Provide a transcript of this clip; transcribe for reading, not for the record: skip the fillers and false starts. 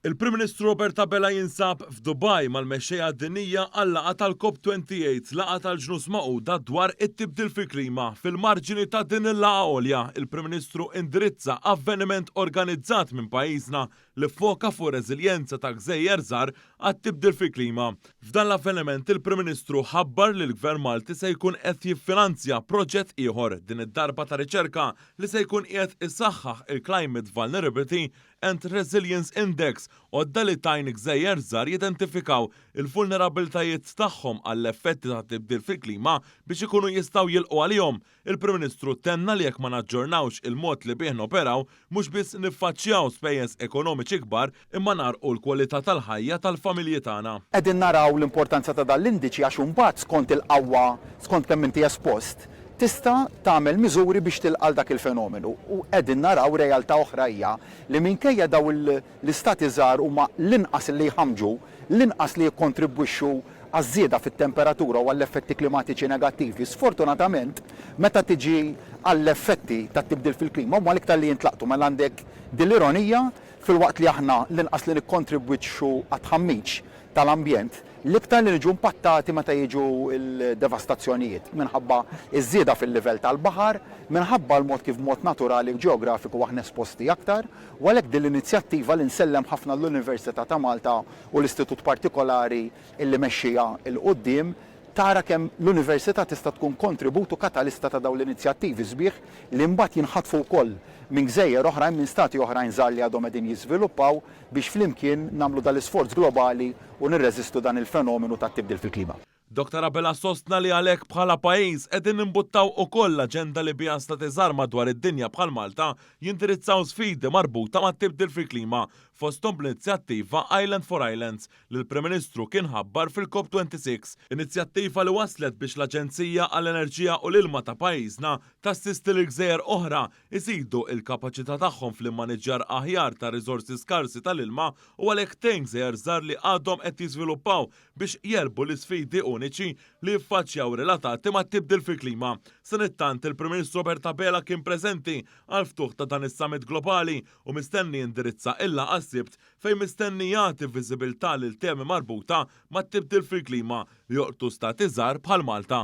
Il-Prim Ministru Robert Abela jinsab f'Dubai mal-mexxejja dinjija għal-laqgħa tal-COP28, laqgħa tal-Ġnus Magħquda dwar it-tibdil fil-klima. Fil-marġini ta' din il-laqgħa għolja, il-Prim Ministru indirizza avveniment organizzat minn pajjiżna li ffoka fuq ir-reżiljenza ta' gżejjer żgħar għat-tibdil fil-klima. F'dan l-avveniment il-Prim Ministru ħabbar li l-Gvern Malti se jkun qed jiffinanzja proġett ieħor, din id-darba ta' riċerka li se jkun qiegħed isaħħaħ il-Climate Vulnerability and Resilience Index, għodda li tgħin gżejjer żgħar jidentifikaw il-vulnerabbiltajiet tagħhom għall-effetti tat-tibdil fil-klima biex ikunu jistgħu jilqgħu għalihom. Il-Prim Ministru tenna li jekk ma naġġornawx il-mod li bih noperaw, mhux biss niffaċċjaw spejjeż ekonomiċi kbar imma ngħarrqu l-kwalità tal-ħajja tal-familji tagħna. Qegħdin naraw l-importanza ta' dan l-indiċi għax imbagħad skont il-qawwa, skont kemm inti espost, tista' tagħmel miżuri biex tilqa' għal dak il-fenomenu. U qegħdin naraw realtà oħra hija li minkejja dawn l-istati żgħar huma l-inqas li jħammġu, l-inqas li jikkontribwixxu għaż-żieda fit-temperatura u għall-effetti klimatiċi negattivi, sfortunatament meta tiġi għall-effetti tat-tibdil fil-klima huma l-iktar li jintlaqtu. Mela għandek din l-ironija, filwaqt li aħna l-inqas li nikkontribwixxu għat-tħammiġ tal-ambjent, l-iktar li niġu impattati meta jiġu l-devastazzjonijiet, minħabba ż-żieda fil-livell tal-baħar, minħabba l-mod kif b'mod naturali u ġeografiku aħna esposti aktar, u għalhekk din l-inizjattiva li nsellem ħafna lill-Università ta' Malta u l-istitut partikolari illi mexxiha 'l quddiem, tara kemm l-Università tista' tkun kontribut u katalista ta' dawn l-inizjattivi sbieħ li mbagħad jinħatfu wkoll minn gżejjer oħrajn, minn stati oħrajn żgħar li għadhom qegħdin jiżviluppaw, biex flimkien nagħmlu dal-isforz globali u nirreżistu dan il-fenomenu tat-tibdil fil-klima. Dottor Abela sostna li għalhekk bħala pajjiż qegħdin nimbuttaw ukoll l-aġenda li biha stati żgħar madwar id-dinja bħal Malta jindirizzaw sfidi marbuta mat-tibdil fil-klima, fosthom bl-inizjattiva Island for Islands li l-Prim Ministru kien ħabbar fil-COP 26, inizjattiva li wasslet biex l-Aġenzija għall-Enerġija u l-Ilma ta' pajjiżna tassisti lil gżejjer oħra iżidu l-kapaċità tagħhom fl-immaniġġjar aħjar tar-riżorsi skarsi tal-ilma u għalhekk tgħin gżejjer żgħar li għadhom qed jiżviluppaw biex jegħlbu l-isfidi uniċi li jiffaċċjaw relatati mat-tibdil fil-klima. Sanittant, il-Prim Ministru Robert Abela kien preżenti għall-ftuħ ta' dan is-summit globali u mistenni jindirizza il-laqgħa s-Sibt fejn mistenni jagħti viżibilità lil temi marbuta mat-tibdil fil-klima li jolqtu stati żgħar bħal Malta.